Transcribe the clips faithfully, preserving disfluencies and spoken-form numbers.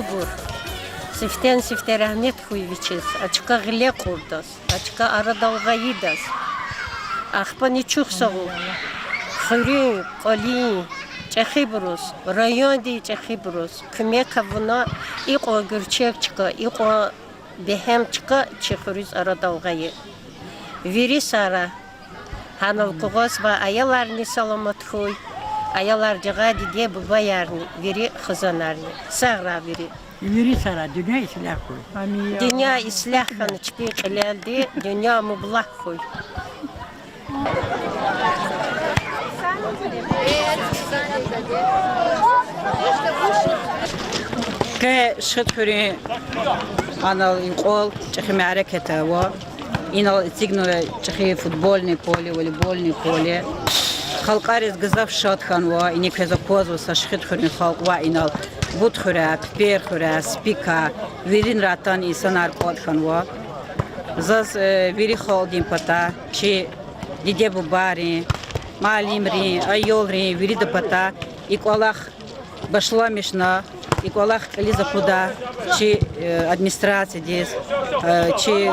Абур. Сифтени-сифте рагьмет хьуй вичиз, а чка гъиле кьурдаз, а чка арадал гъайидаз. Ахпани чухсагъул хуьруьн, кӀвалин чӀехибуруз, райондин чӀехибуруз куьмек авуна, икьван гуьрчег чка, икьван бегьем чка чи хуьруьз арадал гъайи. Вири сагърай. Гьанал къугъвазвай аяларни саламат хьуй, аялар жагъай диде-бубаярни, вири хизанарни. Сагърай вири. Вири сагърай, дуьнья ислягь хьуй. Дуьнья ислягь хьана чпин кьилелди, дуьнья мублагь хьуй. Къе Шихидхуьруьн анал инкъвал чӀехи мярекат ава. Инал эцигнава чӀехи футбольный поле, волейбольный поле. Халкьариз гзаф шад хьанва, иник квез аквазва са Шихидхуьруьн халкь ва инал Бут хуьряй, Пипер хуьряй, Спикай, виринрай атана инсанар кӀватӀ хьанва. Заз, э, вири халкьдин патай, чи диде-бубайрин, муаллимрин, аялрин, виридин патай и кӀвалах башламишна, и кӀвалах кьилиз акъудай чи, э, администрациядиз, э, чи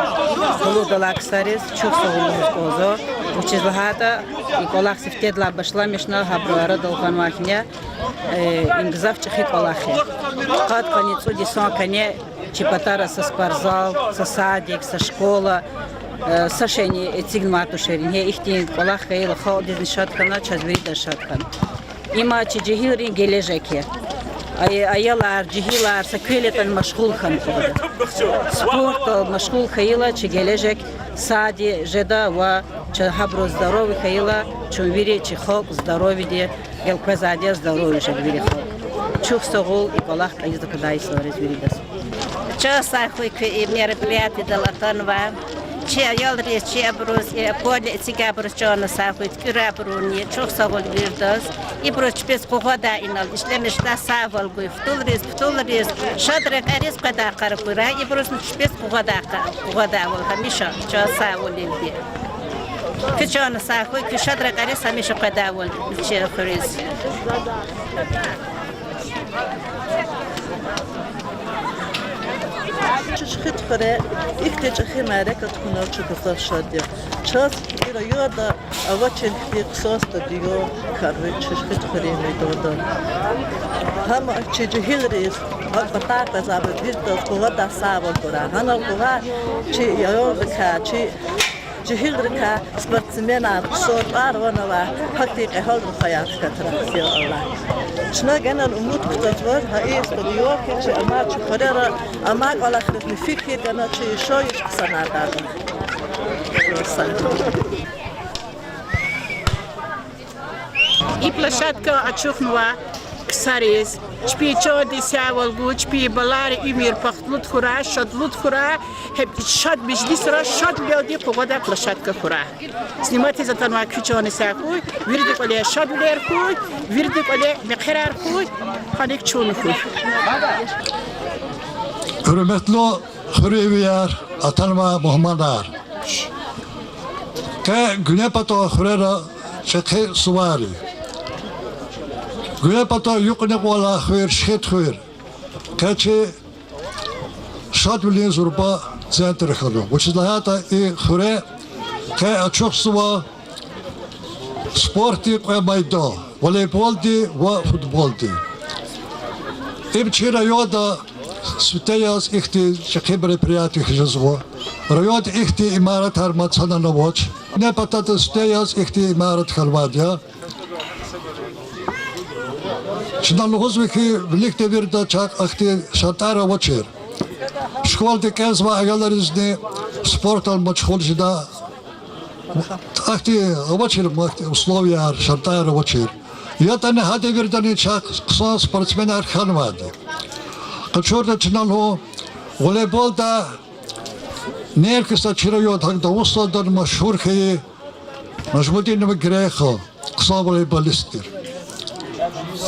къуллугъдалай ксариз чухсагъул лугьуз кӀанзава. Вучиз лагьайтӀа и кӀвалах сифтедилай башламишна, гьабуру арадал гъанвай хьи, э, им гзаф чӀехи кӀвалах я. Къад-къанни цӀуд йисан къене чи патара са спортзал, са садик, са школа, э, са шейни эцигнавай тушир. Ингье ихьтин кӀвалах хьайила, халкьдизни шад хьана, чаз виридаз шад хьана. Има чи жегьилрин гележег я. Ай-, аялар, жегьилар са кӀвал ятӀани машгъул хьана кӀанда. Спортдал машгъул хьайила, чи гележег сади жеда ва чун гьабуруз здоровый хьайила, чун вири чи халкь здоровыйди, гелкъвезвайди я здоровый жеда вири халкь. Чухсагъул и кӀвалах кьилиз акъудай инсанриз виридаз. Чан сагъ хьуй куь и мероприятиедал атанвай. Чи аялриз, чи абуруз, и поле эцигайбуруз чан сагъ хьуй, туькӀуьрайбурузни, чухсагъул виридаз. Ибуруз чпиз къугъвадай инал ишлемишдай сагъвал гуй, хтулриз, птулриз, шад рекьериз къведай къарагурай, ибурузни чпиз къугъвадай къа-, къугъвадайвал гьамиша чан сагъвал ийиди. Куь чан сагъ хьуй, куь шад рекьериз гьамиша къведайвал чи хуьруьз. Чи Шихидхуьре ихьтин чӀехи мярекат хьунал чун гзаф шад я. Чаз и районда авачир хьтин хъсан стадион хьанвай чи Шихидхуьруьн майданда. Гьам чи жегьилриз, гьа патай къвезвай виридаз къугъвадай сагъвал гурай. Гьанал къугъвай чи аялрикай, чи жегьилрикай спортсменар, хъсан тӀвар-ван авай, гьахьтин кьегьалрин хваяр хкатрай, я Аллагь. Чна генани умуд кутазва, гьа и стадион хьиз чи амай, чи хуьрера амай кӀвалахризни фикир гана, чи яшайиш хъсанардайди я. И площадка ачухнавай ксариз чпин чандин сагъвал гуй, чпин балайрин уьмуьр бахтлуд хьурай, шадлуд хьурай, гьеб шад межлисра шадвилелди къугъвадай площадка хьурай. Сниматиз атанвай куь чан сагъ хьуй, виридан кӀвале шадвилер хьуй, виридан кӀвале мехъерар хьуй, гьаник чун хьуй. Гьуьрметлу хуьруьнвияр, атанвай мугьманар! Къе гуьне патан хуьрера чӀехи сувар я. Гуьне патан юкьни кьван алай хуьр Шихидхуьр къе чи шадвилин зурба центр хьана. Вучиз лагьайтӀа и хуьре къе ачухзава спортдин кьве майдан: волейболдин ва футболдин. Им чи районда сифте яз ихьтин чӀехи мероприятие хьиз жезва. Районда ихьтин имаратар мад санани авач. Гуьне патада сифте яз ихьтин имарат хьанвайди я. Чна лугьузва хьи, виликни вирида чахъ ахьтин шартӀар авачир. Школади кӀелзавай аялризни спортдал машгъул жедай ахьтин авачир, ахьтин условияяр, шартӀар авачир. ЯтӀани гьада виридани чахъ хъсан спортсменар хьанвайди. КъачуртӀа, чна лугьун, волейболда неркиса чи районда, гьакӀ Дагъустандани машгьур хьайи Нажмудинова Герейхан хъсан волейболист тир.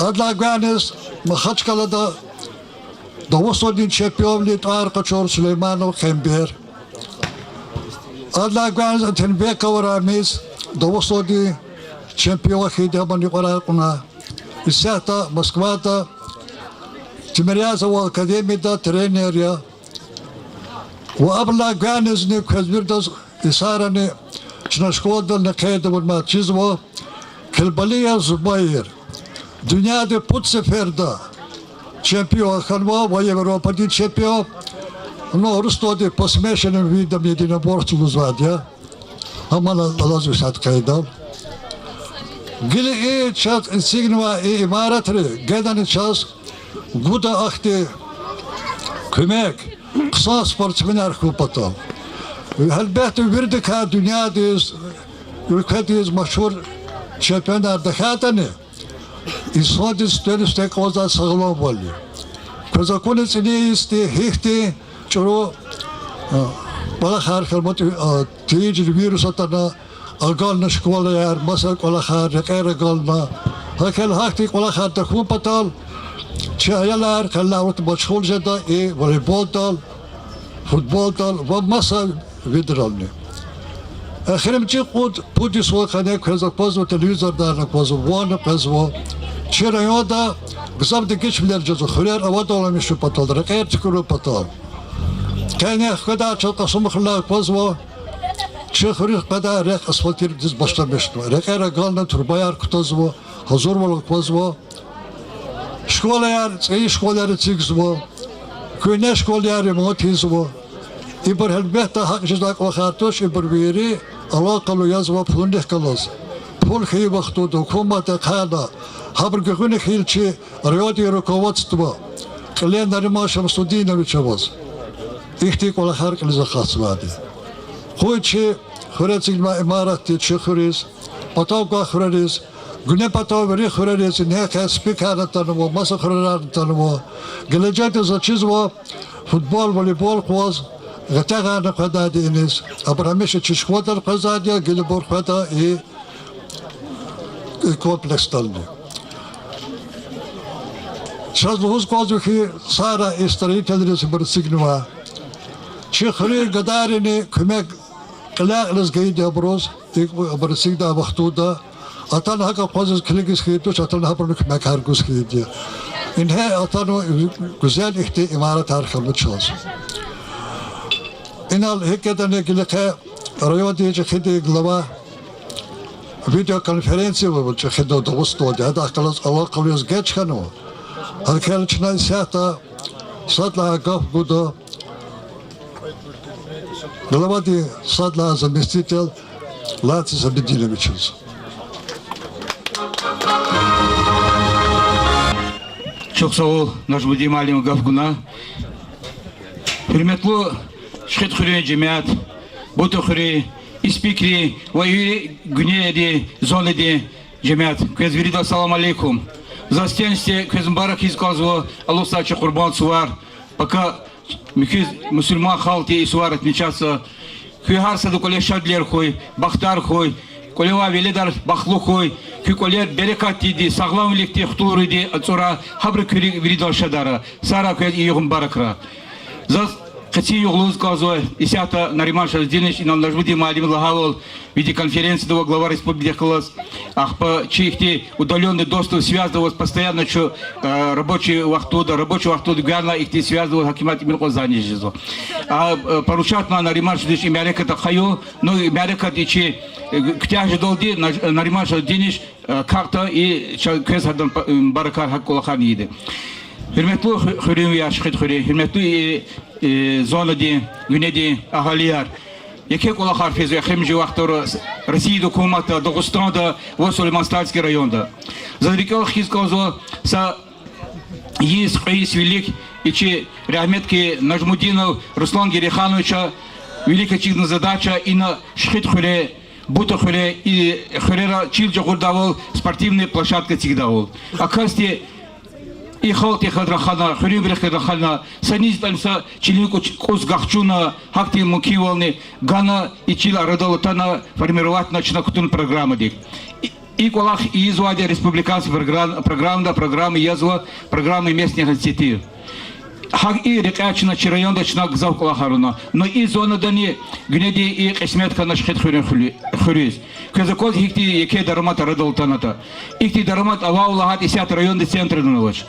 Адалай гуьгъуьниз Махачкъалада Дагъустандин чемпионвилин тӀвар къачур Сулейманов Къембер. Адалай гуьгъуьниз Атенбеков Рамиз, Дагъустандин чемпион хьайиди, аман юкьварар кьуна. Исятда Москвада Тимирязава академияда тренер я. Ва абурулай гуьгъуьнизни квез виридаз и сарани чна школадал къейд авунмай чизва, Килбалиев Зубаир. Дуьньядин пуд сеферда чемпион хьанва ва Европадин чемпион. Ну, урус твади по смешанным видам единоборств лугьузвайди я. Гьамана алаз висят къейдал. Гила и чаз эцигнавай и имаратри генани чаз гуда ахьтин куьмек хъсан спортсменар хьун патал. Гьелбетда, виридакай дуьньядиз, уьлкведиз машгьур чемпионар тахьайтӀани, инсандиз сифте-сифте кӀанзавайди сагъламвал я. Квез акуна цӀинин йисуз гьихьтин чӀуру, а, кӀвалахар хьанва, а, тийижир вирус атана, агална школаяр, маса кӀвалахар, рекьер агална. ГьакӀ хьайила гьахьтин кӀвалахар тахьун патал чи аялар къенлай вахтунда машгъул жеда и волейболдал, футболдал ва маса видрални. Эхиримжи кьуд-пуд йисуз къене квез аквазва, телевизордани аквазва, ванни къвезва, чи районда гзаф дегишвилер жезва хуьрер авадламишун патал, рекьер туькӀуьрун патал. Къене хкведай чаз Кьасумхуьрелай аквазва, чи хуьруьз къведай рехъ асфальтировать ийиз башламишна. Рекьер агална, турбаяр кутазва, гьазурвал аквазва. Школаяр, цӀийи школаяр эцигзава, куьгьне школаяр ремонт ийизва. Ибур гьелбетда гьакӀ жедай кӀвалахар туш, ибур вири алакъалу язва пулунихъ галаз. Пул хьайи вахтунда гьукуматди ахъайна, гьабурун гуьгъуьна хьайила чи райондин руководство кьиле Нариман Шамсудиновича аваз ихьтин кӀвалахар кьилиз акъатзавайди. Къуй чи хуьре эцигнавай имаратди чи хуьруьз, патав гвай хуьрериз, гуьне патав вири хуьрериз, ингье къе Спикарни атанва, маса хуьрерарни атанва. Гележегда заз чизва футбол, волейбол къваз, гъетягъарни къведайди иниз. Абур гьамиша чи школадал къвезвайди я, гила ибур къведа и комплексдални. Чаз лугьуз кӀанзава хьи, сагърай и строительриз, ибур эцигнавай. Чи хуьруьн гадайрини куьмек кьиляй-кьилиз гайиди я абуруз, ибур эцигдай вахтунда. Атана гьакӀ акъвазиз килигиз хьайи туш, атана гьабуруни куьмекар гуз хьайиди я. Ингье атана гуьзел ихьтин имаратар хьанва чаз. Инал гьикӀ ятӀани гила къе райондин ЧӀехидин глава видеоконференция авуна ЧӀехидал, Дагъустандал, гьадахъ галаз алакъалу яз геж хьанва. ГьакӀ хьайила чна исятда сад лагьай гаф гуда главадин сад лагьай заместитель Лаци Сабидиновичаз. Чухсагъул, Нажмудин муаллим, гаф гана. Гьуьрметлу Шихидхуьруьн жемят, Бутахуьруьн, Испикрин ва вири Гуьнедин зонадин жемят, квез виридаз салам алейкум. Заз сифтени-сифте квез мубарак ийиз кӀанзава алукьзавай чи Къурбанд сувар. Пака муькуь мусурман халкьди и сувар отмечатзава. Куь гьар сада кӀвале шадвилер хьуй, бахтар хьуй, кӀвале авай веледар бахтлу хьуй, куь кӀвалер берекатдиди, сагъламвилихъди, хтулралди ацӀурай, гьабуру куь виридаз шадарай. Сагърай квез и югъ мубаракрай. Заз къенин югъ лугьуз кӀанзава, исятда Нариман Шамсудинович, инал Нажмудин муаллим лагьайвал, видеоконференцияда ава глава республики галаз, ахпа чи ихьтин удалённый доступ, связда аваз постоянно чун, э, рабочий вахтунда, рабочий вахтунда гуьгъуьнай ихьтин связда аваз гьакимат тӀимил кьван звонить жезва. А, э, поручатьна Нариман Шамсудинович и мярекат ахъаюн, ну, и мярекат и чи, э, куьтягь жедалди Наж-, Нариман Шамсудинович, э, кахта и ча-, квез гьадан па-, э, мубаракар гьакӀ кӀвалахарни ийида. Гьуьрметлу ху-, хуьруьнвияр, Шихидхуьруьн, гьуьрметлу и, э, зонадин, Гуьнедин агьалияр. Еке кӀвалахар физва эхиримжи вахтара Россияда гьукуматда, Дагъустанда ва Сулейман-Стальский районда. Заз рикӀел хкиз кӀанзава са йис, кьве йис вилик и чи рагьметлу Нажмудинов Руслан Герейхановича вилик эцигна задача ина Шихидхуьре, Бутахуьре, и хуьрера чил жагъурдайвал, спортивный площадка эцигдайвал. А касди и халкьдихъ гьазур хьана, хуьруьнбурухъ гьазур хьана, са низ ятӀани са чилин кӀус, кӀус гахчуна, гьахьтин мумкинвални гана, и чил арадал атана, формироватьна чна кутуна программадик. И, и кӀвалах ийизвайди республиканский програм-, программада, программа язва, программа местных инициатив. Гьакӏ и рекьяй чна чи районда чна гзаф кӏвалахар авуна. Но и зонадани Гуьнедин и кьисмет хьана Шихидхуьруьн хуьлу-, хуьруьз. Квез акваз гьихьтин еке дарамат арадал атанатӏа. Ихьтин дарамат авай лагьайтӏа исятда райондин центрдани авач.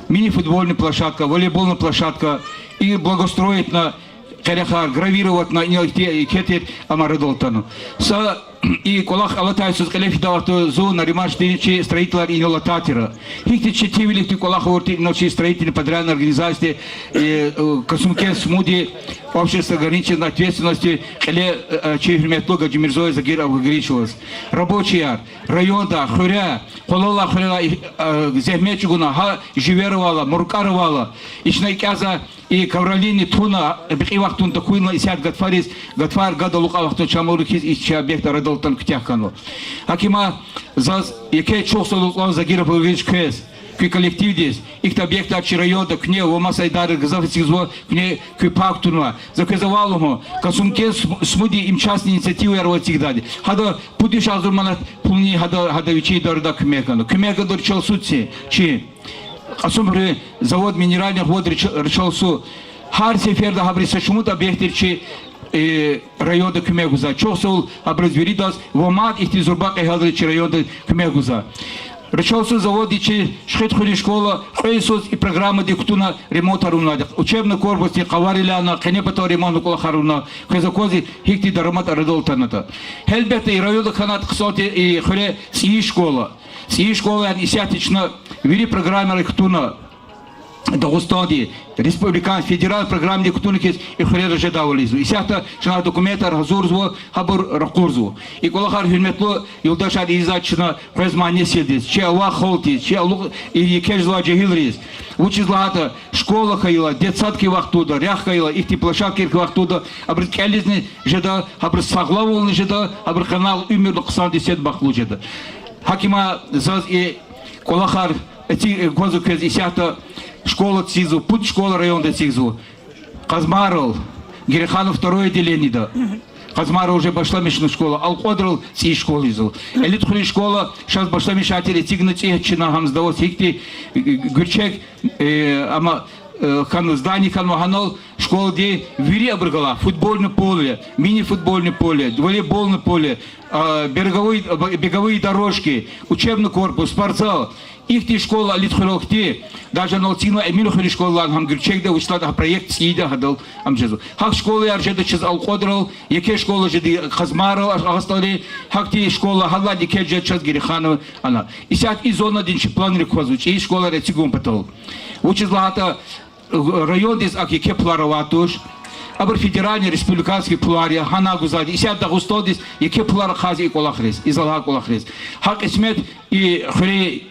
Мини-футбольный площадка, волейбольный площадка, и благоустроитьна къерехар, гравироватьна, инал ихьтин еке тир ам арадал атана. Са и кӀвалах алатай йисуз кьиле фидай вахтунда зун, Нариман Штырин, чи строителар инал алатай тир. Гьихьтин четинвилихъди кӀвалах авур тир инал чи строительный подрядный организациядин, э, э, Касумкент СМУ-дин, общество с ограниченной ответственностью кьиле, э, э, чи гьуьрметлу Гаджимирзоев Загир Абугерич лугьуз. Рабочияр районда, хуьре, къвалалай хуьрерай, э, зегьмет чӀугуна, гьа живер авайла, муркӀар авайла, ична кӀяза и ковролинни туна, бикьи вахтунда тахьуйла исят гатфариз, гатфар гада алукьай вахтунда чамалур хьиз, и чи объект арадал атана куьтягь хьанва. ГьакӀ им, заз еке чухсагъул кӀанзава, Загир Абугерич, квез, куь коллективдиз, ихьтин объектар чи районда куьне ва маса идарайри гзаф эцигзава, куьне куьн пай кутунва. За квез ава лугьун, Касумкент СМУ-дин им частный инициативаяр ава эцигдайди. Гьада пуд виш агъзур манат пулни гьада, гьада вичин идарадай куьмек гана. Куьмек гана ручалсу чи, чи Кьасумхуьруьн завод минеральных вод руч-, ручалсу. Гьар сеферда гьабуруз са шумуд объект тир чи, э, районда куьмек гузвай. Чухсагъул гьабуруз виридаз ва мад ихьтин зурба кьегьалри чи районда куьмек гузвай. Ручалсу заводди чи Шихидхуьруьн школа кьве йисуз и программадик кутуна ремонт авунвайди. Учебный корпусдин къаварилай ана, къенепатал ремонтдин кӀвалахар авуна, квез аквазва гьихьтин дарамат арадал атанатӀа. Гьелбетда, и районда хьанатӀа хъсан тир и хуьре ЦӀийи школа. ЦӀийи школаяр исятда чна вири программайрик кутуна, Дагъустандин республикан федеральный программадик кутуна хьиз и хуьрера жедайвал ийизва. Исятда чна документар гьазурзава, гьабур ракъурзава. И кӀвалахар, гьуьрметлу юлдашар, ийизвай чна къвез манисилдиз, чи авай халкьдиз, чи алукь-, и еке жезвай жегьилриз. Вучиз лагьайтӀа школа хьайила, детсад хьайи вахтунда, рехъ хьайила, ихьтин площадкаяр хьайи вахтунда, абуруз кӀелизни жеда, абуруз сагъламвални жеда, абурун къанал уьмуьрни хъсандиз сад бахтлу жеда. ГьакӀ им, заз и кӀвалахар эци-, гвазва квез исятда, школа эцигзава, пуд школа районда эцигзава. Къазмайрал, Гереханово второе отделениеда. Къазмайрал уже башламишна школа, Алкьвадрал ЦӀийи школа ийизва. Элитхуьруьн школа чаз башламишайтир эцигна, цӀи чна гьамзадаваз гьихьтин, э, гуьрчег, э, ама, э, хьанва, здание хьанва гьанал, школадин вири абур галай: футбольное поле, мини-футбольное поле, волейбольное поле, а, береговой, а, беговые дорожки, учебный корпус, спортзал. Ихьтин школа Элитхуьрел хьтин, даже анал эцигна Эминхуьруьн школа лагьана, гьам гуьрчегда, вучиз лагьайтӀа гьа проект ЦӀийида, гьадал ам жезва. ГьакӀ школаяр жеда чаз Алкьвадрал, еке школа жеда Къазмайрал, Агъа СтӀалрин, гьахьтин школа гьадалайни еке жеда чаз Герехановода ана. Исятда и зонадин чи планрик квазва ЦӀийи школаяр эцигун патал. Вучиз лагьайтӀа райондиз акӀ еке пулар авайд туш. Абур федеральный, республиканский пулар я, гьана гузвайди. Исятда Дагъустандиз еке пулар ахъайзава и кӀвалахриз, и залай кӀвалахриз. Гьа кьисмет и хуьре-,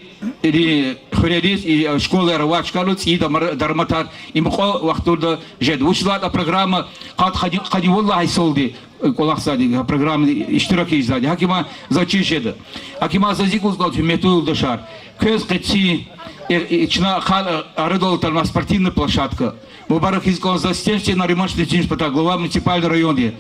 и хуьрериз, и школаяр авай чкайрал ЦӀийи дамар-, дараматар и мукьва вахтунда жеда. Вучиз лагьайтӀа программа къад-, къад-, къанни вад лагьай йисалди кӀвалахзавайди, программада иштирак ийизвайди. ГьакӀ им заз чиз жеда. ГьакӀ им заз икӀ лугьуз кӀанзава, гьуьрметлу юлдашар. Квез къецин, э, э, чна хъа-, арадал атанвай спортивный площадка. Мубарак ийиз кӀанзава заз Стенчтин Нариман Штырчинович пата, глава муниципальный районди,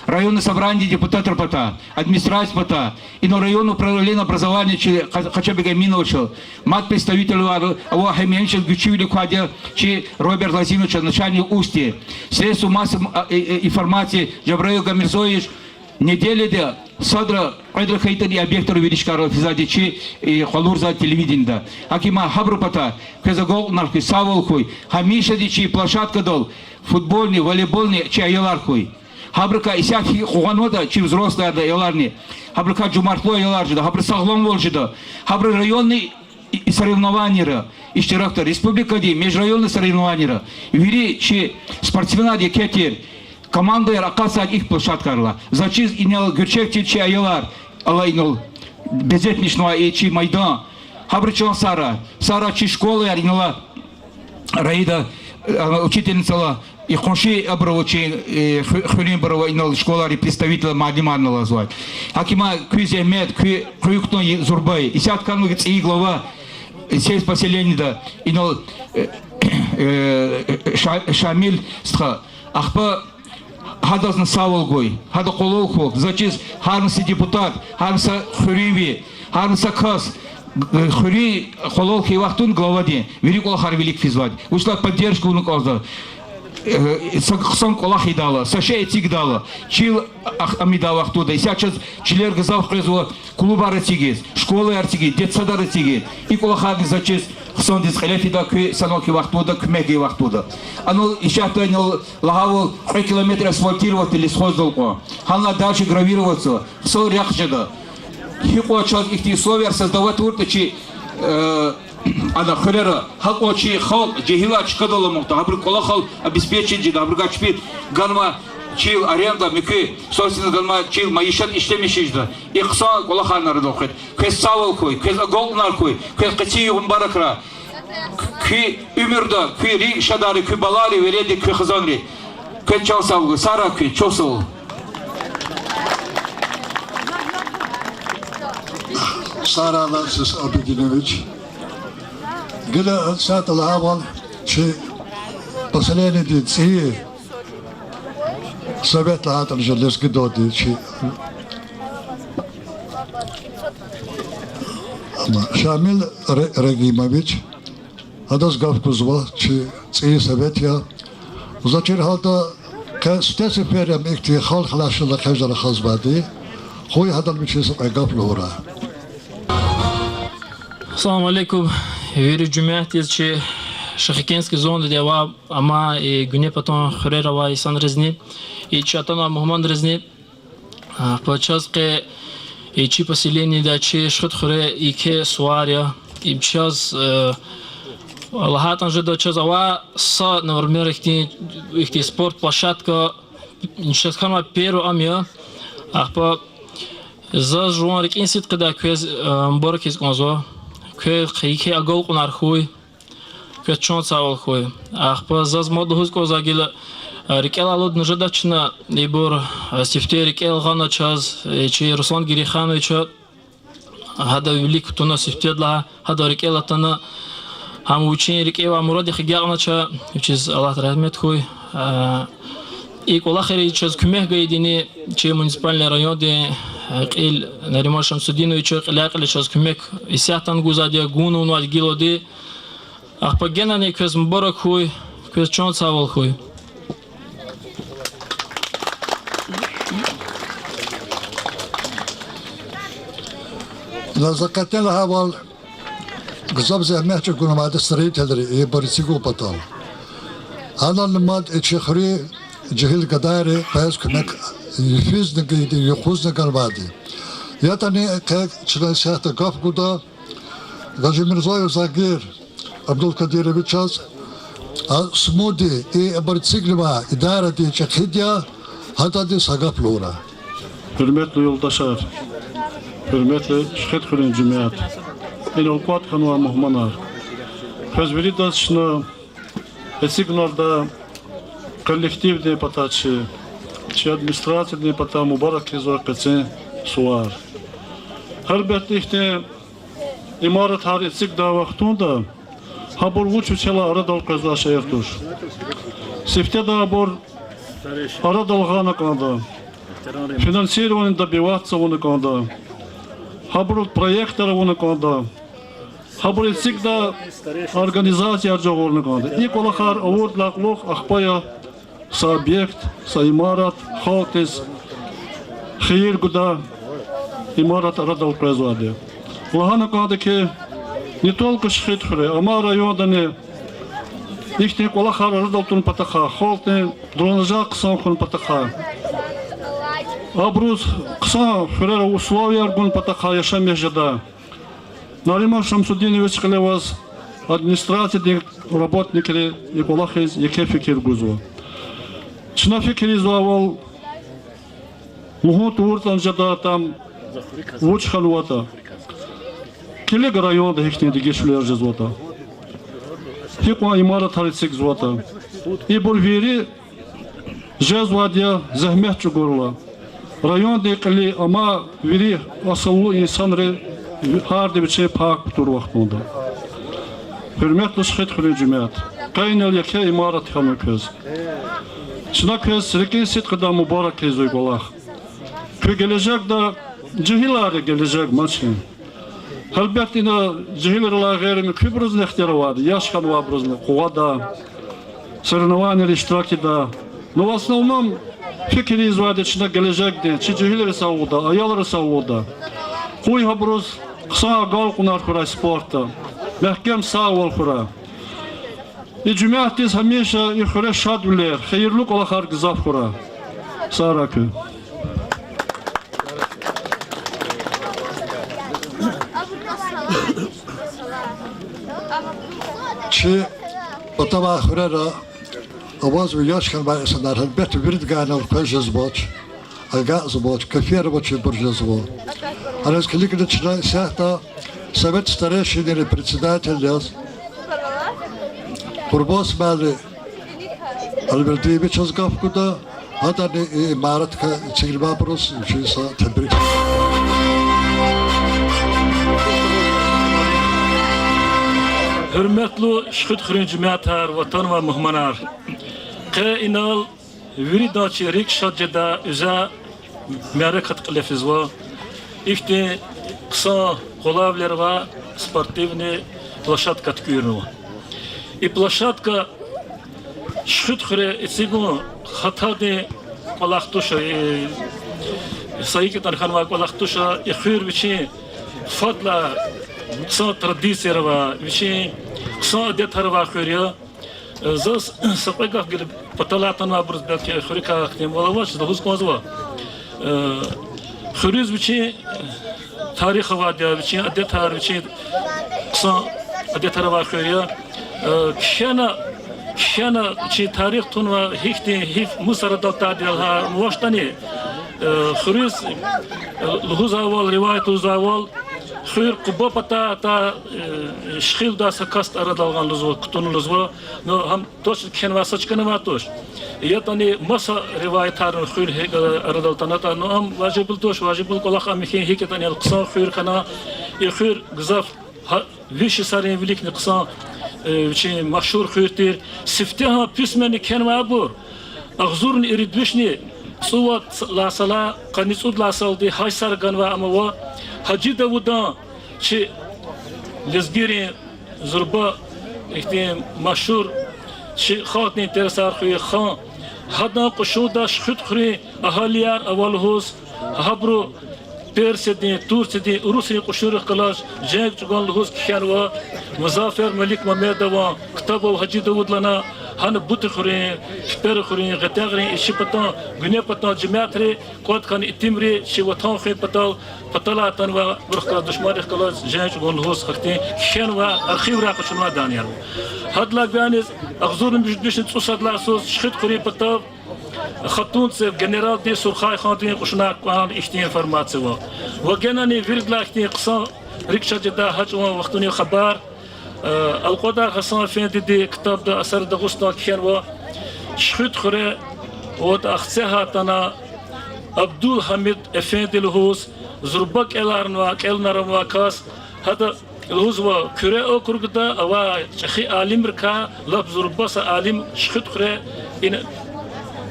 районный собраниедин депутатар пата, администрация пата, инал районный управление образования чи Къа-, Къача Бегаминовича, мад представитель ва, ва гьамиша гуьрчивилик квайди я чи Роберт Лазимовича, начальник УСТИ, средств масс-, а, э, э, информации Жабраил Гамирзоевич, неделяда садра кьведра хьайитӀани и объектрал вири чкайрал физвайди чи, э, къалурзавайди телевидениеда. ГьакӀ им гьабурун пата квез агалкьунар хьуй, сагъвал хьуй, гьамишади чи площадкадал футбольный, волейбольный чи аялар хьуй. Гьабурукай исятда хьи къугъванватӀа чи взрослыйрин аяларни, гьабурукай жумартлу аялар жеда, гьабуру сагъламвал жеда, гьабуру районный и, и соревнованийра иштиракда, республикадин, межрайонный соревнованийра вири чи спортсменар еке тир, командаяр акъатзавайди и площадкайрал. Заз чиз, инал гуьрчегдин чи аялар, алай инал безетмишнавай и чи майдан, гьабуру чан сагърай, сагърай чи школаяр, инал Раида, а, учительницаяр, и къунши абур ава чи, э, ху-, хуьруьнбур ава, инал школайрин представитель, муаллимар налазвай. ГьакӀ им куь зегьмет, куь, куь кутун зурба я. Исятда хьанва ЦӀийи глава, э, сельпоселениеда, инал, э, э, Ша-, Шамил стха. Ахпа гьадазни сагъвал гуй, гьада къвалал хьухь. Заз чиз, гьар са депутат, гьар са хуьруьнви, гьар са кас, э, хуьруьн къвалал хьайи вахтунда главадин вири кӀвалахар вилик физвайди. Вучиз лагьайтӀа поддержка авуна кӀанзава. Э, са хъсан кӀвалах ийидайла, са шей эцигдайла, чил ах-, амидай вахтунда. Исятда чаз чилер гзаф къвезва, клубар эцигиз, школаяр эцигиз, детсадар эцигиз. И кӀвалахарни заз чиз Хъсандиз кьиле фида куь, санал хьи вахтунда, куьмек гайи вахтунда. Анал исятда инал лагьайвал кьве километр асфальтировать лесхоздал кьван. Гьанлай дальше гравироваться, хъсан рехъ жеда. Гьикьван чаз ихьтин условияр создавать авуртӀа чи, э, ана хуьрера, гьакьван чи халкь, жегьилар чкадал аламукьда, гьабурун кӀвалахал обеспечить жеда, гьабурукай чпи ганвай чил аренда, муькуь собственность ганвай чил майишат ишлемиш жеда. И хъсан кӀвалахарни арадал хвед. Квез сагъвал хьуй, квез агалкьунар хьуй, квез къенин югъ мубаракрай. Куь уьмуьрда куь рикӀ шадарри, куь балайри, веледри, куь хизанри. Квез чан сагъвал, сагърай куьн, чухсагъвал. Сагърай, Алексей Абидинович. Гила сятда лагьайвал, чи поселениедин цӀийи совет лагьайтӀани жеда лезгидалди чи Шамил Ре-, Регьимович, адаз гаф гузва, чи цӀийи совет я. За чир гьалда къе сифте сефер я ам ихьтин халкь алай шала хъжеда рахазвайди. Къуй гьадан вичи са кьве гаф лугьурай. Салам алейкум. Вири жемятдиз, чи Шихыкенский зонадиз авай, амай и гуьне патан хуьрера авай инсанризни, и чи атанвай мугьманризни. А, па чаз къе, и чи поселениеда, чи Шихид хуьре еке сувар я. И чаз, э, лагьайтӀани жеда, чаз авай са, например, ихьтин, ихьтин спорт площадка, чаз хьанвай первый ам я. Ахпа заз жуван рикӀин сидкьидай квез, э, мубаракиз кӀанзава. Квез еке агалкьунар хьуй. Квез чан сагъвал хьуй. Ахпа заз мад лугьуз кӀанзавай гила, э, рикӀелай алудна жедач чна, ибур, э, сифте рикӀел гъана чаз, э, чи Руслан Герейхановича, гьадан вилик кутуна сифтед лагьай, гьадан рикӀел атана, гьам вичин рикӀе авай мураддихъ агакьнач, вичиз Аллагьди рагьмет хьуй. Э, и кӀвалахриз чаз куьмек гайидини чи муниципальный райондин, э, кьил Нариман Шамсудиновича, кьиляй-кьиле чаз куьмек исятдани гузвайди я, гунвайди гилалди. Ахпа генани квез мубарак хьуй, квез чан сагъвал хьуй. Ина за кьетӀен лагьайвал, гзаф зегьмет чӀугунвайди строительри ибур эцигун патал. Гьанални мад и чи хуьруьн жегьил гадайри къвез куьмек йифизни гайиди, юкъузни ганвайди. ЯтӀани къе чна исятда гаф гуда Гьажимирзоев Загир Абдулкадировичаз, а сумуди и ибур эцигнавай идарадин чӀехиди я, гьадазни са гаф лугьурай. Гьуьрметлу юлдашар, гьуьрметлу Шихид хуьруьн жемят, инал кӀватӀ хьанвай мугьманар. Квез виридаз чна эцигунарда коллективдин патай чи, чи администрациядин патай мубарак ийизва къенин сувар. Гьелбетда, ихьтин имаратар эцигдай вахтунда гьабур вуч вичелай арадал къвезвай шейэр туш. Сифтедай абур арадал гъана кӀанда, финансирование добиваться авуна кӀанда, гьабурал проектар авуна кӀанда, гьабур эцигдай организацияр жагъурна кӀанда. И кӀвалахар авурдалай кьулухъ ахпа я са объект, са имарат халкьдиз хийир гудай имарат арадал къвезвайди. Лагьана кӀанда хьи, не только Шихид хуьре, амай райондани ихьтин кӀвалахар арадал тун патахъай, халкьдин дуланажагъ хъсан хьун патахъай, абуруз хъсан хуьрера условияр гун патахъай яшамиш жедай Нариман Шамсудинович кьиле аваз администрациядин работникри и кӀвалахриз еке фикир гузва. Чна фикир ийизвайвал, лугьун тавуртӀани жеда там вуч хьанватӀа. Килиг районда гьихьтин дегишвилер жезватӀа, гьикьван имаратар эцигзаватӀа. Ибур вири жезвайди я зегьмет чӀугурла. Райондин кьиле амай вири асуллу инсанри гьарда вичин пай кутур вахтунда. Гьуьрметлу Шихид хуьруьн жемят, къе инал еке имарат хьана квез. Чна квез рикӀин сидкьидай мубарак ийизва и кӀвалах. Куь гележегда, жегьилрин гележег ман чи. Гьелбетда, ина жегьилрилай гъейри муькуьбурузни ихтияр авайди я, яш хьанвайбурузни къугъвадай, соревнованийра иштирак ийидай. Но в основном фикир ийизвайди чна гележегдин, чи жегьилриз сад лугьуда, аялриз сад лугьуда. Къуй гьабуруз хъсан агалкьунар хьурай спортда. Мягькем сагъвал хьурай. И жемятдиз гьамиша и хуьре шадвилер, хийирлу кӀвалахар гзаф хьурай. Сагърай куьн. Чи патавай хуьрера авазва яш хьанвай инсанар, гьелбетда, виридгайнал квез жезвач, агакьзавач, кефервачирбур жезва. Аниз килигна чна исятда Совет старейшинрин председатель яз Къурбан Смайли Альбердиевичаз гаф гуда, гьадани и имаратдикай эцигнавайбуруз вичиз са тебрик. Гьуьрметлу Шихидхуьруьн жемятар, ватанвай мугьманар! Къе инал виридан чи рикӀ шад жедай уьзя мярекат кьиле физва. Ихьтин хъсан къвалавилер авай спортивный площадка туькӀуьрнава. И площадка Шихидхуьре эцигун хатадин кӀвалах туш, са икӀ ятӀани хьанвай кӀвалах туш, и хуьр вичин фадлай хъсан традицияр авай, вичин хъсан адетар авай хуьр я. Заз са кьве гаф гила паталай атанвайбуруз, белки хуьруькай ахьтинвал авач, лугьуз кӀанзава. Хуьруьз вичин тарих авайди я, вичин адетар, вичин хъсан адетар авай хуьр я. Кхьена, кхьена чи тарих тунва, гьихьтин, гьи мус арадал атайди я лагьана авачтӀани, хуьруьз лугьузвайвал, риваят лугьузвайвал, хуьр Къуба патай атай Шихиддин са касди арадал гъана лугьузва, кутуна лугьузва. Ну, гьам точно кхьенвай са чкана авай туш. ЯтӀани маса риваятар хуьр гьикӀ арадал атанатӀа, ну, ам важиблу туш, важиблу кӀвалах ам я хьи, гьикӀ ятӀани хъсан хуьр хьана, и хуьр гзаф гьа-, виш йисарин виликни хъсан, вичин машгьур хуьр тир. Сифтегьан письменни кхьенвайбур агъзурни ирид вишни цӀувад лагьай сала, къанни цӀуд лагьай салди гьа йисара ганвай ам ава. Гьажи Давудан, чи лезгийрин зурба ихьтин машгьур, чи халкьдин тарсар хвейи хан, гьадан кьушунда Шихидхуьруьн агьалияр ава лугьуз, гьабуру Персиядин, Турциядин, урусрин кьушунрихъ галаз женг чӀугун лугьуз кхьенва Музаффер Малик Мамедован ктаб ава Гьажи Давуд лагьана, гьана Бутхуьруьн, Пипархуьруьн, Гъетягърин, и чи патан, гуьне патан жемятри кӀватӀ хьана, итимри чи ватан хуьн патал, паталай атанвайбурухъ галаз, душманрихъ галаз женг чӀугун лугьуз гьахьтин кхьенвай, архиврай къачунвай даниярни. Гьадалай гуьгъуьниз агъзурни муьжуьд вишни цӀусад лагьай йисуз Шихидхуьруьн патав Хатунцев генералди Сурхай хандин кьушунар кӀватӀна, ихьтин информация ава. Ва генани виридалай ихьтин хъсан, рикӀ шад жедай гьа чӀаван вахтунин хабар, Алкьвадар Гьасан эфендиди ктабда Асари Дагъустан кхьенва, Шихидхуьре вад Ахцегьай атана Абдулгьамид эфенди лугьуз, зурба кӀеларнавай, кӀелунар авай кас, гьада лугьузва, Куьре округда авай чӀехи алимрикай лап зурба са алим Шихидхуьре ина,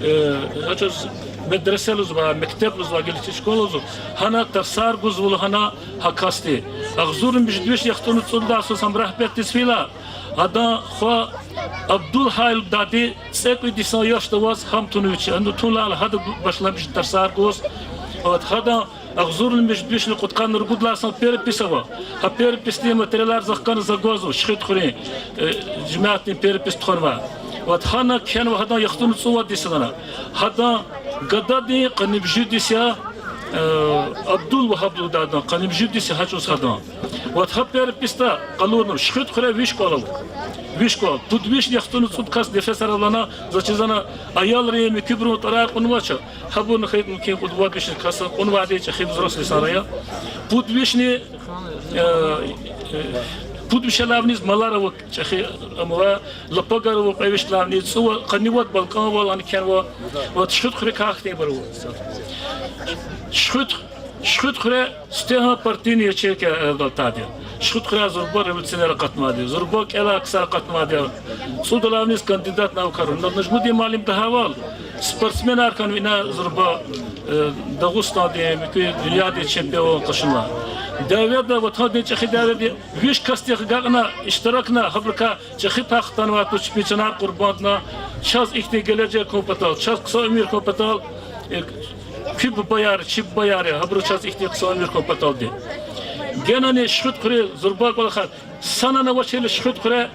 э, гьа чӀавуз медресе лугьузва, мектеб лугьузва, гила чи школа лугьузва, гьана тарсар гузва лагьана гьа касди. Агъзурни муьжуьд вишни яхцӀурни цӀуд лагьай йисуз гьам рагьбетдиз фейила, гьадан хва Абдулгьай лугьудайди цӀекӀуьд йисан яшда аваз гьам тунвай вичи, ну, тунлайла гьада башламишна тарсар гуз. Вот, гьадан агъзурни муьжуьд вишни кьудкъанни ругуд лагьай йисан перепись ава. Гьа переписдин материалар захъ хьана, за гвазва, Шихидхуьруьн, э, жемятдин перепись тухванвай. Вот гьана кхьенва гьадан яхцӀурни цӀувад йис лагьана. Гьадан гададин къанни муьжуьд йис я, э, Абдулвагьаб лугьудайдан къанни муьжуьд йис я гьа чӀавуз гьадан. Вот гьа переписда къалурнава Шихидхуьре виш кӀвал ава. Виш кӀвал. Пуд вишни яхцӀурни цӀуд кас нефесар ава лагьана, заз чизвани, аялрин, муькуьбурун тӀварар кьунвач. Гьабурни хьайитӀа мумкин кьуд-вад вишни кас кьунвайди, чӀехи взрослый инсанар я. Пуд вишни, э, э, пуд вишелай виниз малар ава, чӀехи, амма лапагар ава, кьве вишелай виниз цӀувад, къанни вад балкӀанвал ана кхьенва. Вот Шихидхуьрекай ахьтинбур ава. Шихид-, Шихидхуьре сифтегьан партийный ячейка, э, галтади. Шихидхуьряй зурба революционер акъатнавайди, зурба кӀелай ксар акъатнавайди. ЦӀудалай виниз кандидат наукар. Нажмудин муаллим дагьайвал, спортсменар хьанва ина зурба, э, Дагъустандин, муькуь дуьньядин чемпион къачунва. Дяведа, ватандин чӀехи дяведа виш касдихъ агакьна, иштиракна, гьабурукай чӀехи пай хтанвай тушпинчанар къурбандна, чаз ихьтин гележег хьун патал, чаз хъсан уьмуьр хьун патал, э, куь бубаяр, чи бубаяр я, гьабуру чаз ихьтин хъсан уьмуьр хьун паталди. Генани Шихидхуьруьн зурба кӀвалахар. Санани авачирла Шихидхуьре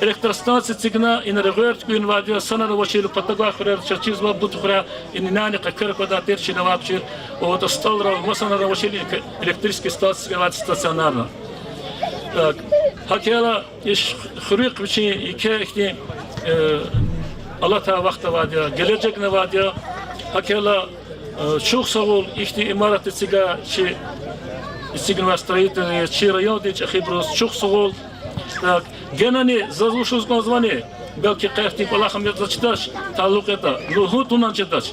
электростанция эцигна, ина регъвер туькӀуьрнавайди я, санани авачирла патав гвай хуьрера чаз чизва, Бутхуьре, инани къекъер квадай тир, чина авай кучир, вот, столрал, масанани авачирла электр-, электрический стол эцигнавайди стационарно. Так, гьакӀ хьайила, и Шихидхуьруьхъ вичин еке ихьтин, э, алатай вахт авайди я, гележегни авайди я. ГьакӀ хьайила, э, чухсагъул ихьтин имарат эцигай чи, эцигнавай строителриз, чи райондин чӀехибуруз чухсагъул. Так, генани заз вучиз кӀанзавани, белки къе ихьтин кӀвалах ам ятӀа чидач, талукь ятӀа, лугьун тавунани чидач.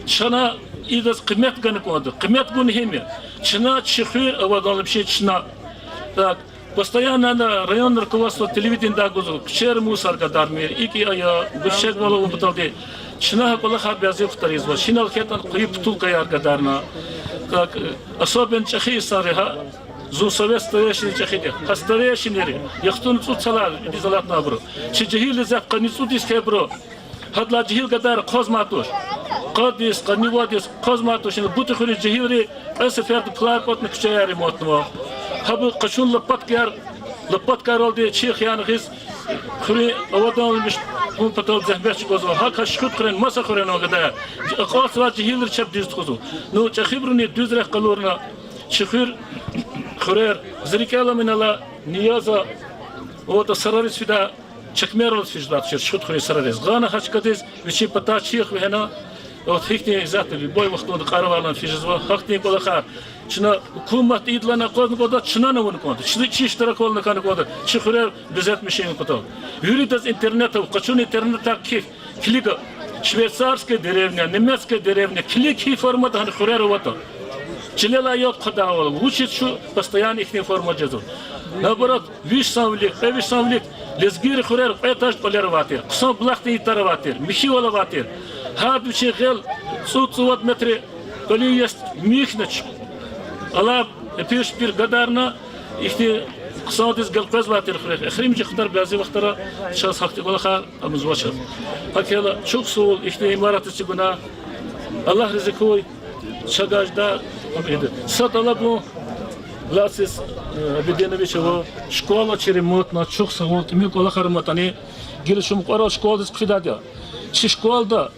Чна идаз къимет гана кӀанда, къимет гун гьим я. Чна чи хуьр аваданлу пишин чна. Так, постоянно районное руководство телевидениедай гузва, куьчер мусор гадармир, икӀ ая, гуьрчегвал авун паталди. Чна гьа кӀвалахар бязибухтар ийизва, гьинал хьайитӀани къуьн путулкаяр гадарна. Так, особенно чӀехи инсанри, гьа, зун совет старейшинрин чӀехиди я. Гьа старейшинри, яхцӀурни цӀуд йисалай идаз алатнавайбуру. Чи жегьилриз ятӀа къанни цӀуд йис хьайибуру. Гьадалай жегьил гадайри хъвазмай туш. Къад йис, къанни вад йис хъвазмай туш, ина Бутхуьруьн жегьилри кьве сеферда пулар кӀватӀна куьчеяр ремонтнава. Гьабур къачун лопаткаяр, лопаткайралди чирхъ яна гъиз, хуьруьн аваданлу пишун патал зегьмет чӀугвазва. ГьакӀ Шихидхуьруьн маса хуьрерин гадаяр, акьалтзавай жегьилри чеб дуьз тухузва. Ну, чӀехибуруни дуьз рехъ къалурна, чи хуьр, хуьрер, зи рикӀел ам инал ала, Нияза, вот, сарариз фида, чекмерал физвай тушир, Шихидхуьруьн сарариз. Гъана гьа чкадиз, вичин патай чирхъ вегьена, вот, гьихьтин иззатда, любой вахтунда кьаравайла физ жезва, гьахьтин кӀвалахар. Чна гьукуматди ийидалайни акъвазна кӀанда, чнани авуна кӀанда, чи, чи иштираквални хьана кӀанда, чи хуьрер безетмишун патал. Виридаз интернет ава, къачун интернетдай кхьихь, килиг, швейцарская деревня, немецкая деревня, килиг, гьи формада гьана хуьрер аватӀа. Чилелай яд хъвадайвал, вучиз чун постоянно ихьтин формада жезва. Наоборот, виш йисан вилик, кьве виш йисан вилик лезгийрин хуьрера кьве этажда кӀвалер авай тир, хъсан булахдин ятар авай тир, михьивал авай тир. Гьарда вичин гъел цӀуд-цӀувад метр кӀвалин иест михьнач. Алай пир-шпир гадарна, ихьтин хъсандиз гелкъвезвай тир хуьрехъ. Эхиримжи кьадар бязи вахтара чаз гьахьтин кӀвалахар амазва чаз. ГьакӀ хьайила, чухсагъул ихьтин имарат эцигунай, Аллагь рази хьуй, чагажда, ам ида. Са тӀалабун, Лацис, э, Абидинович ава, школа чи ремонтна, чухсагъул, тӀимил кӀвалахар аматӀани, гила чун мукьвара школадиз хъфидайди я. Чи школада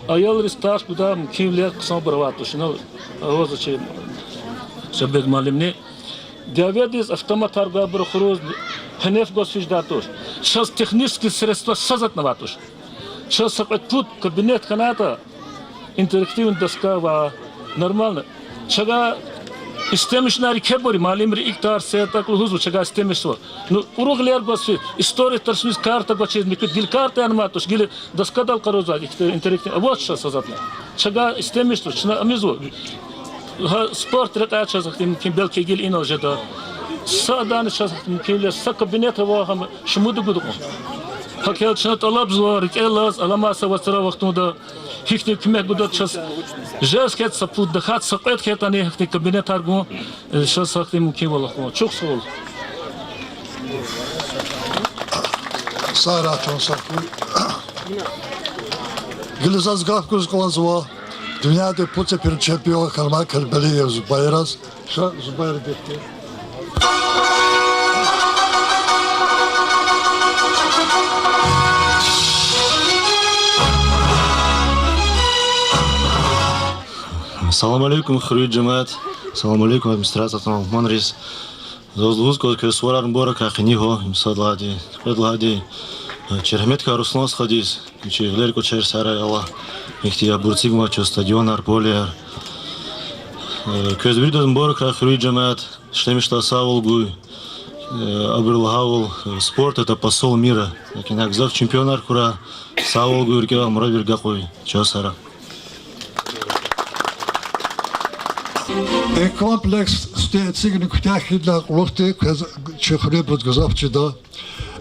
аялриз тарс гудай мумкинвилер хъсанбур авай туш. Инал авазва чи Шабед муаллимни. Дяведиз автоматар гвайбур, хуруз гьенеф гваз физ жедай туш. Чаз технический средства са затӀни авай туш. Чаз са кьвед-пуд кабинет хьанайтӀа, интерактивный доска ва нормально. Чавай истемишнар икӀ хьайибур, муаллимри икӀ тарс це, так лугьузва, чавай истемишзава. Ну, уругълер гваз физ, история тарсуниз карта гвачиз муькуьд, гила карта яна амай туш, гила доскадал къарагъзавай, интерактив, авач чаз са затӀни. Чавай истемишзава, чна ам ийизва. Гьа спорт рекьяй чаз гьахьтин мумкин, белки гила инал жеда. Са адани чаз гьахьтин мумкинвилер, са кабинет ава, гьам шумуда гуда кьван. ГьакӀ хьайила чна тӀалабзава, рикӀел алаз, аламай са вацра вахтунда гьихьтин куьмек гуда чаз, жез хьайитӀа са пуд, тахьайтӀа са кьвед хьайитӀани гьахьтин кабинетар гун, э, чаз гьахьтин мумкинвал хьун. Чухсагъул. Сагърай чан сагъ хьуй. Гила заз гаф гуз кӀанзава дуьньядин пуд сефердин чемпион Карман Карбалиев Зубайраз. Ша Зубайр дехти. Салам алейкум, хуьруьн жемят. Салам алейкум, администрация атана мугьманриз. Заз лугьуз кӀанзава, квез суварар мубаракрай хьуй, гьа, им сад лагьайди, кьвед лагьайди, э, чи рагьметлу Руслан стхадиз, вичи гъилер кӀвачер сагърай Аллагь, ихьтин абур эцигнавай чаз, стадионар, полеяр. Э, квез виридаз мубаракрай, хуьруьн жемят, ишлемишдай сагъвал гуй. Э, абуру лагьайвал, э, спорт — это посол мира. Лакин а гзаф чемпионар хьурай, сагъвал гуй, рикӀел алай мурадвилер агакьуй. Чан сагърай. Э, комплекс сифте эцигна куьтягь хьайидалай кьулухъди квез чи хуьруьнбуруз гзаф чида.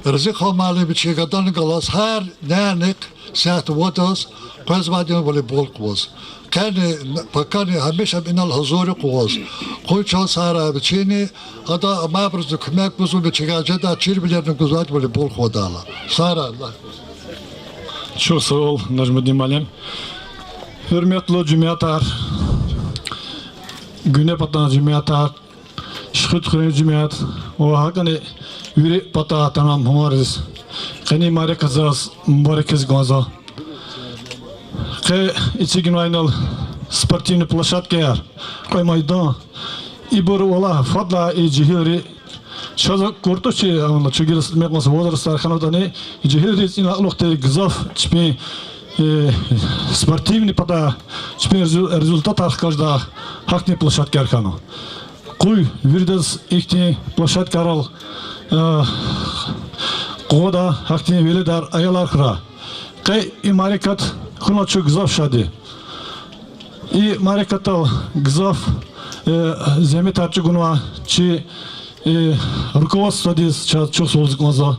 Разихан муаллим вичин гадани галаз гьар нянихъ, сятда вадаз къвезвайди я волейбол къугъваз. Къени, пакани гьамиша инал гьазур я къугъваз. Къуй, чан сагърай, вичини, гьада амайбурузни куьмек гузва, вичивай жедай чирвилерни гузвайди я волейбол къугъвадайла. Сагърай, Аллагь. Чухсагъул, Нажмудин муаллим. Гьуьрметлу жемятар, гуьне патан жемятар, чи Кьуьд хуьруьн жемят ва гьакӀни вири патай атана мугьманриз къенин мярекат заз мубаракиз кӀанзава. Къе эцигнавай инал спортивный площадкаяр, кьве майдан, ибур валлагь фадлай и жегьилри, чаз акуртӀа чи, ана, чугил садмекьван возрастар хьанватӀани, жегьилриз ина алукьдай гзаф чпин, э, спортивный патай чпин резу-, результатар хкаждай гьахьтин площадкаяр хьана. Къуй виридаз ихьтин площадкайрал, э, къугъвадай гьахьтин веледар, аялар хьурай. Къе и мярекат хьуна чун гзаф шад я. И мярекатдал гзаф, э, зегьметар чӀугунвай чи, э, руководстводиз чаз чухсагъул лугьуз кӀанзава.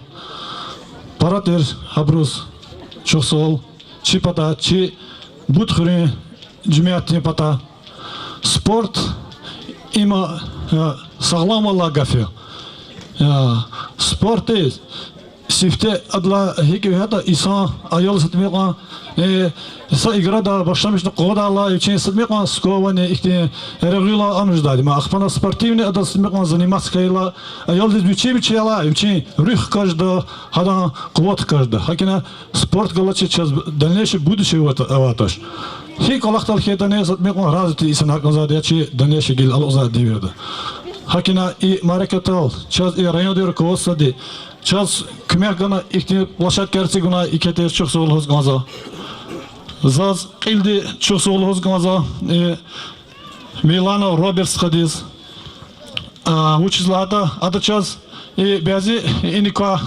Пара тӀир гьабуруз чухсагъул, чи патай, чи Бут хуьруьн жемятдин патай. Спорт им, э, сагъламвал алай гаф я. Э, спортдиз сифте адалай гьикӀ вегьеда инсан, аял садмекьван, э, са играда башламишна къугъвадайла, вичин садмекьван скованный ихьтин регъуьла анждайди. Ма ахпа ана спортивный адаз садмекьван заниматься хьайила, аялдиз вичи-вичи алай вичин руьгь хкажда, гьадан къуват хкажда. ГьакӀ ина спорт галачиз чаз дальнейшее будущее авайд туш. Гьи кӀвалахдал хьайитӀани садмекьван развитый инсанар кӀанзавайди я чи дальнейшее гила алукьзавай девирда. ГьакӀ ина и мярекатдал чаз и райондин руководстводи чаз куьмек гана ихьтин площадкаяр эцигуна, икӀ хьайитӀа чухсагъул лугьуз кӀанзава. Заз кьилди чухсагъул лугьуз кӀанзава, э, Милана Робертсхадиз. А, вучиз лагьайтӀа ада чаз и бязи иниз квай,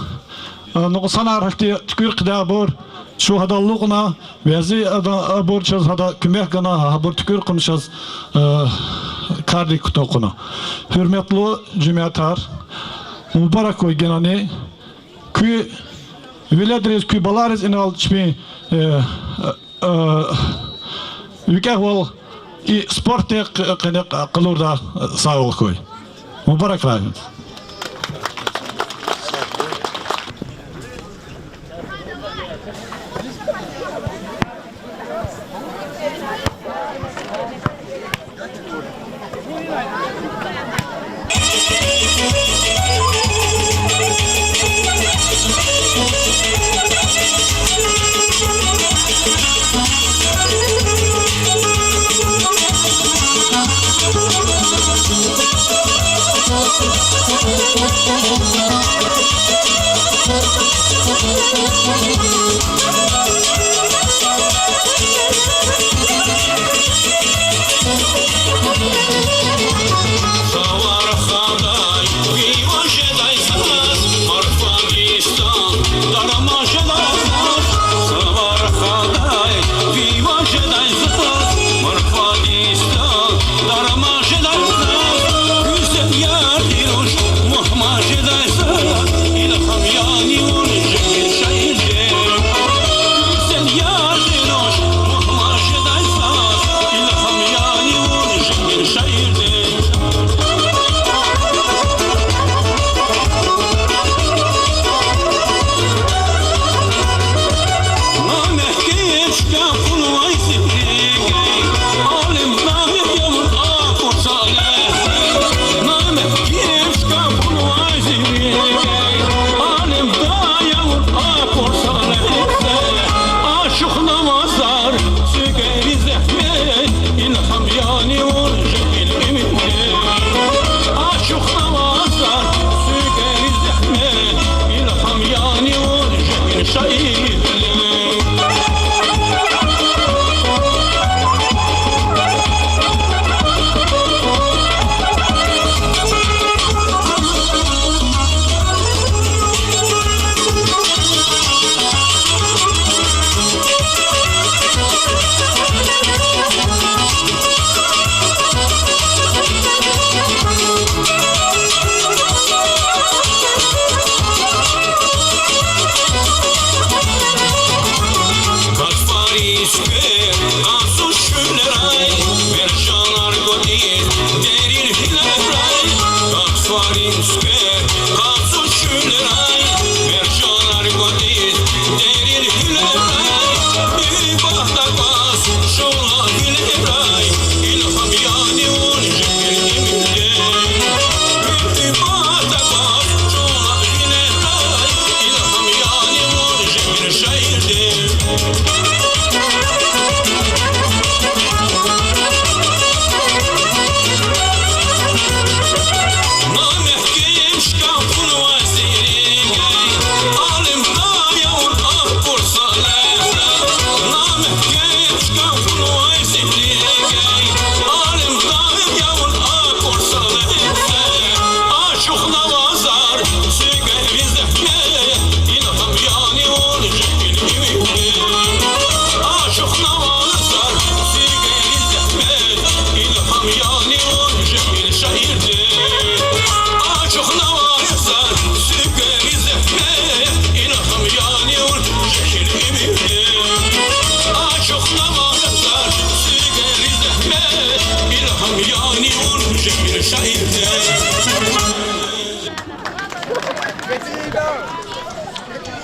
а, нукьсанар гьахьтин туькӀуьр хъийидайбур чун гьадал алукьна, бязи ада, абур чаз гьада куьмек гана, гьабур туькӀуьр хъувуна чаз, а, кардик кутаз кьуна. Гьуьрметлу жемятар, мубарак хьуй генани куь веледриз, куь балайриз инал чпин, э, э, викӀегьвал и спортдин къ-, къене къалурдай сагъвал хьуй. Мубаракрай.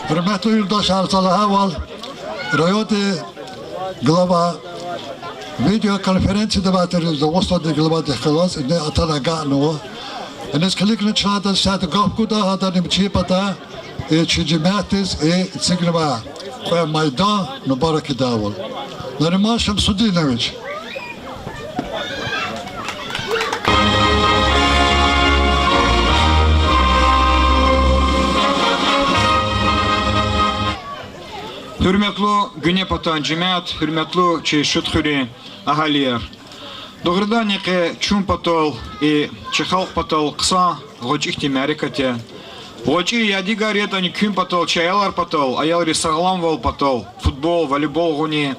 Гьуьрметлу юлдашар, за лагьайвал, райондин глава видеоконференциядавай тир, Дагъустандин главадихъ галаз, ина атана агакьнава. Иниз килигна чна адаз исятда гаф гуда, гьадани чи патай, и чи жемятдиз и эцигнавай кьве майдан мубарак ийидайвал. Нариман Шамсудинович. Гьуьрметлу Гуьне патан жемят, гьуьрметлу чи Шуьткьуьрин агьалияр. Дугъриданни къе чун патал, и чи халкь патал хъсан гъвечӀи хьтин мярекат я. ГъвечӀи ядигар ятӀани куьн патал, чи аялар патал, аялрин сагъламвал патал, футбол, волейбол гъуни,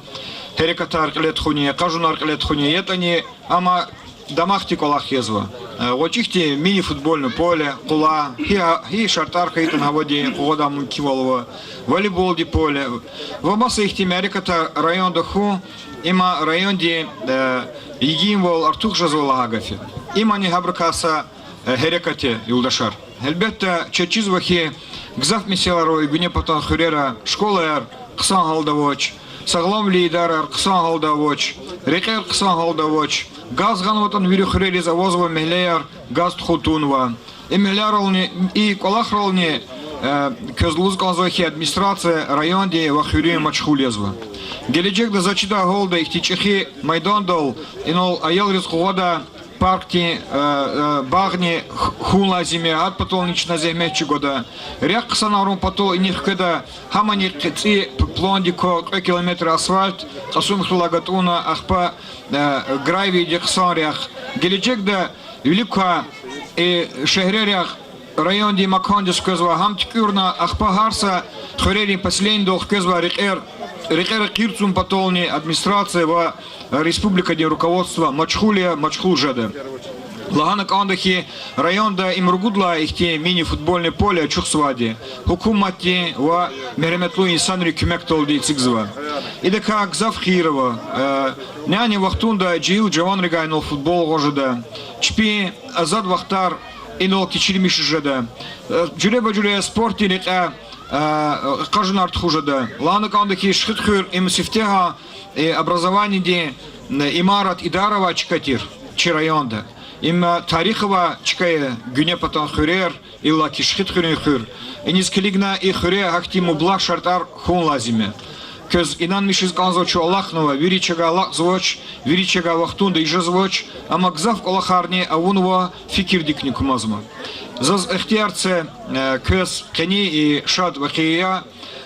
гьерекатар кьиле тухуни, къажунар кьиле тухуни ятӀани, амма дамахди кӀвалах язва. Э, гъвечӀи хьтин мини-футбольное поле, къула, гьи, гьи шартӀар хьайитӀани гьавадин къугъвадай мумкинвал ава, волейболдин поле ва маса ихьтин мярекатар районда хьун, има райондин, э, йигинвал артух жезва лагьай гаф я. Имани гьабурукай са, э, гьерекат я, юлдашар. Гьелбетда, чаз чизва хьи, гзаф месэлаяр ава и Гуьне патан хуьрера: школаяр хъсан гьалда авач, сагъламвилин идараяр хъсан гьалда авач, рекьер хъсан гьалда авач. Газ гъанватӀани вири хуьрериз авазва мягьлеяр, газ тухун тавунва. И мягьлеярални, и кӀвалахрални, э, квез лугьуз кӀанзава хьи, администрация райондин ва хуьруьн машгъул язва. Гележегда заз чидай гьалда ихьтин чӀехи майдандал инал аялриз къугъвадай паркдин, э, э, багъни ху-, хьун лазим я, гьа патални чна зегьмет чӀугвада. Рехъ хъсанарун патал инихъ хкведа, гьамани кьецӀи п-, пландик ква, кьве километр асфальт Кьасумхуьрелай гатӀунна, ахпа, э, гравийди хъсан рехъ. Гележегда вилик квай, э, шегьре рехъ райондин макандиз хквезва, гьам туькӀуьрна, ахпа гьар са хуьрерин поселенидал хквезвай рекьер, рекьера къирцун патални администрация ва республикадин руководство машгъул я, машгъул жеда. Лагьана кӀанда хьи, районда им ругуд лагьай ихьтин мини-футбольное поле ачухзавайди гьукуматдин ва мергьяметлу инсанрин куьмекдалди эцигзава. Идакай гзаф хийир ава. Э, няни вахтунда жегьил жаванрикай инал футбол гъваш жеда. Чпин азад вахтар инал кечирмиш жеда. Э, жуьреба-жуьре спортдин рекьяй, э, къажунар тухуз жеда. Лагьана кӀанда хьи, Шихидхуьр им сифтегьан, э, образованидин, э, имарат, идара авай чка тир чи районда. Им, э, тарих авай чка я Гуьне патан хуьрер, иллаки Шихидхуьруьн хуьр. Иниз килигна и хуьре гьахьтин мублагь шартӀар хьун лазим я. Квез инанмишиз кӀанзава, чун алахънава, вири чавай алакьзавач, вири чавай вахтунда ийиз жезвач, амма гзаф кӀвалахарни авунва, фикирдикни кумазма. Заз ихтияр це, э, квез къени и шад вакъиа,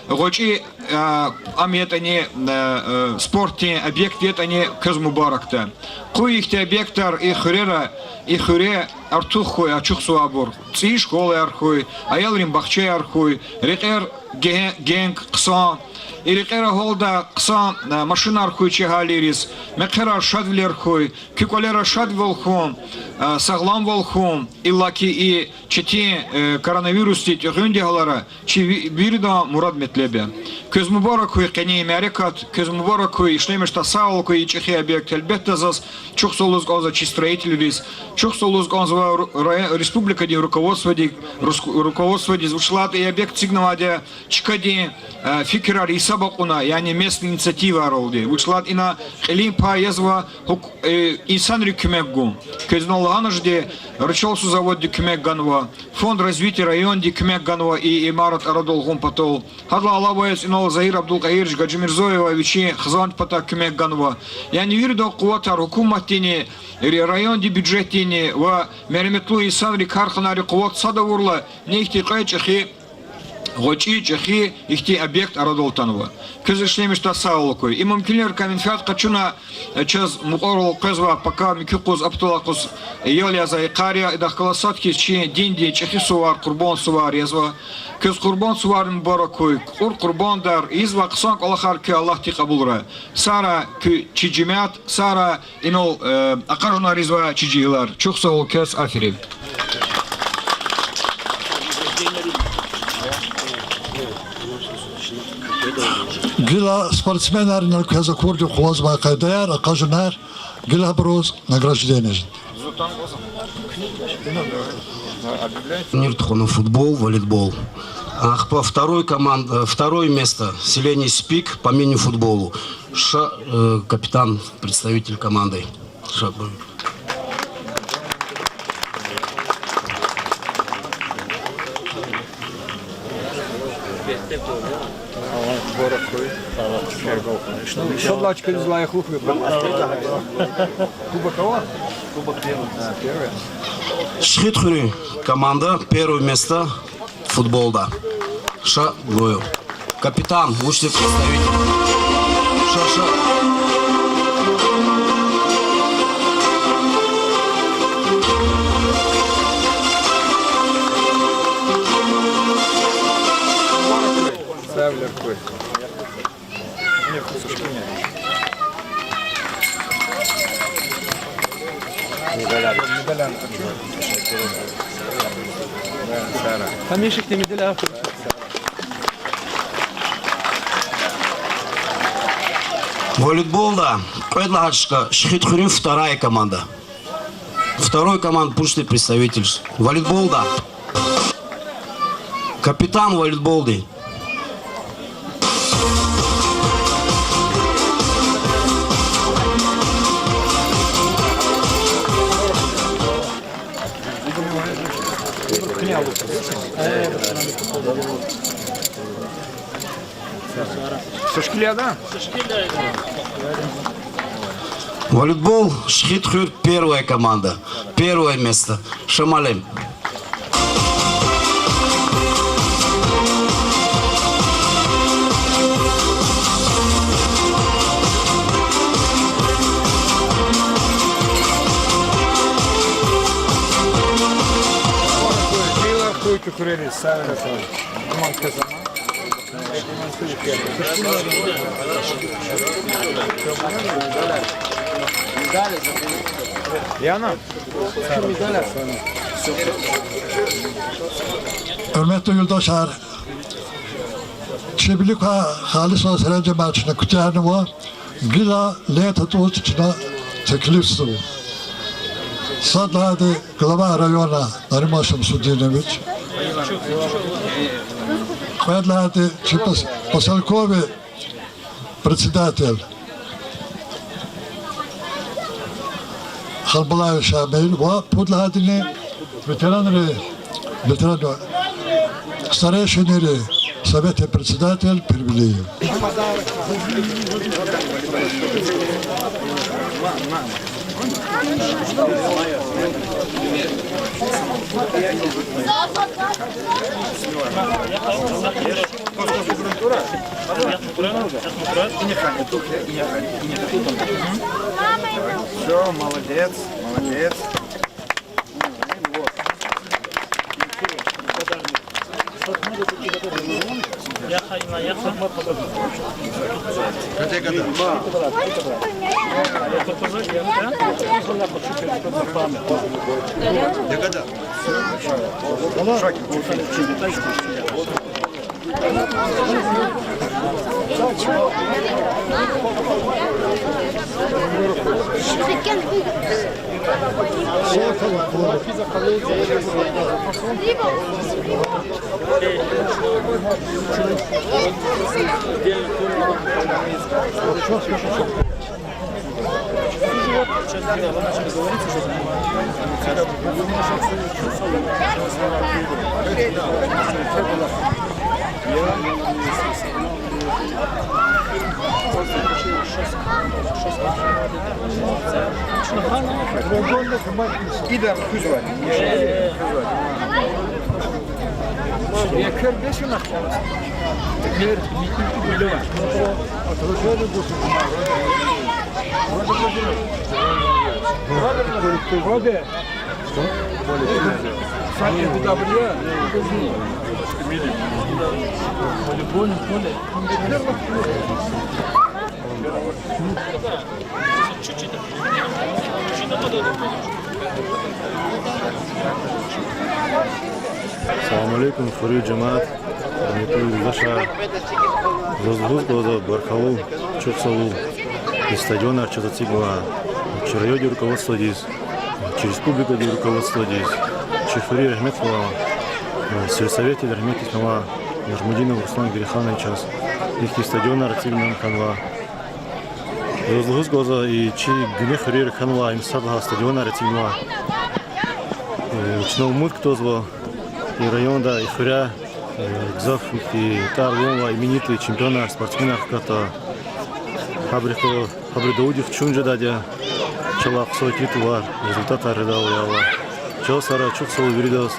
гъвечӀи, э, ам ятӀани, э, э, спортдин объект ятӀани квез мубаракда. Къуй ихьтин объекттар и хуьрера, и хуьре артух хьуй ачухзавайбур. ЦӀийи школаяр хьуй, аялрин бахчаяр хьуй, рекьер гегье-, генг хъсан. И рекьера гьалда хъсан, э, машинар хьуй чи агьалийриз, мехъерар шадвилер хьуй, куь кӀвалера шадвал хьун, э, сагъламвал хьун, иллаки и четин, э, коронавирусдин тӀегъуьндин гьалара чи ви-, виридан мурад-метлеб я. Квез мубарак хьуй къенин мярекат, квез мубарак хьуй, ишлемишдай сагъвал хьуй и чӀехи объект. Гьелбетда, заз чухсагъул лугьуз кӀанзава чи строителриз, чухсагъул лугьуз кӀанзава ру-, рай-, республикадин руководстводи-, рус-, руководстводиз, вучиз лагьайтӀа и объект эцигнавайди я чкадин, э, фикирар гьисаба кьуна, яни местный инициативайралди. Вучиз лагьайтӀа ина кьилин пай язва гьук-, э, инсанрин куьмек гун. Квез инал лагьана жеди, Рычалсу заводди куьмек ганва, фонд развития районди куьмек ганва и имарат арадал гъун патал. Гьадалай алава яз инал Загьир Абдулкьагьирович Гаджимирзоева вичин хизандин патай куьмек ганва. Яни виридан къуватар гьукуматдини, ри-, райондин бюджетдини ва мергьяметлу инсанрин, карханайрин къуват сад авурла, нихьтин кьве чӀехи, гъвечӀи чӀехи ихьтин объект арадал атанва. Квез ишлемишдай сагъвал хьуй. И мумкинвилерикай менфят къачуна, э, чаз мукьварал къвезвай пака муькуь юкъуз, аптал юкъуз ял язавай йикъар я, идахъ галаз сад хьиз чи диндин чӀехи сувар, Къурбанд сувар язва. Квез Къурбанд суварни мубарак хьуй, кьур къурбандар, ийизвай хъсан кӀвалахар куь Аллагьди кьабулрай. Сагърай куь чи жемят, сагърай инал, э, акъажунар ийизвай чи жегьилар. Чухсагъул квез, аферин. Гила спортсменар, инал квез акурди къугъвазвай къайдаяр, акъажунар, гила абуруз награждение жеди. Турнир тухвана футбол, волейбол. Ахпа второй команд-, э, второе место, селение Спик по мини-футболу. Ша, э, капитан, представитель команды. Ша бу- Сад лагьай чкадиз лайихлу хьухь. Кубок ава? Кубок первый. А, первый. Шихидхуьруьн команда первое место футболда. Ша гойи. Капитан, вучди представитель. Ша, ша. Медаляр. Медаляр. Тамишихъди медаляр. Волейболда кьвед лагьай чка, Шихидхуьруьн вторая команда. Второй команда, пушти представитель. Волейболда. Капитан волейболдин. Волейбол, Шихидхуьр, первая команда. Первое место. Ша муаллим. Яна? Гьуьрметлу юлдашар, чи вилик квай халисан серенжемар чна куьтягьнава, гила лента тӀуз чна теклифзава. Сад лагьайди глава района Нариман Шамсудинович, кьвед лагьайди чи пос-, поселковый председатель Халбулаев Шамил ва пуд лагьайдини ветеранри, ветеран, старейшинри советдин председатель Пирвелиев. Всё, молодец, молодец. Салам алейкум, хуьруьн жемят, гьуьрметлу юлдашар. Заз лугьуз кӀанзава баркаллу, чухсагъул. И стадионар чаз эцигнавай чи райондин руководстводиз, чи республикадин руководстводиз, Хуьруьз регьметлувай, сельсоветдиз регьметдиз хьанвай Нажмудинов Руслан Герейхановичаз ихьтин стадионар эцигна хьанвай. Заз лугьуз кӀанзава, и чи гуьне хуьрера хьанвай им сад лагьай стадионар эцигнавай. Чна умуд кутазва и районда, и хуьре гзаф ихьтин тӀвар-ван авай именитый чемпионар, спортсменар хкатда. Гьабурухъ, гьабуру давудихъ чун жедайди я, чалай хъсан кьиле тувар, результатар жедайвал я Аллагь. Чан сагърай, чухсагъул виридаз.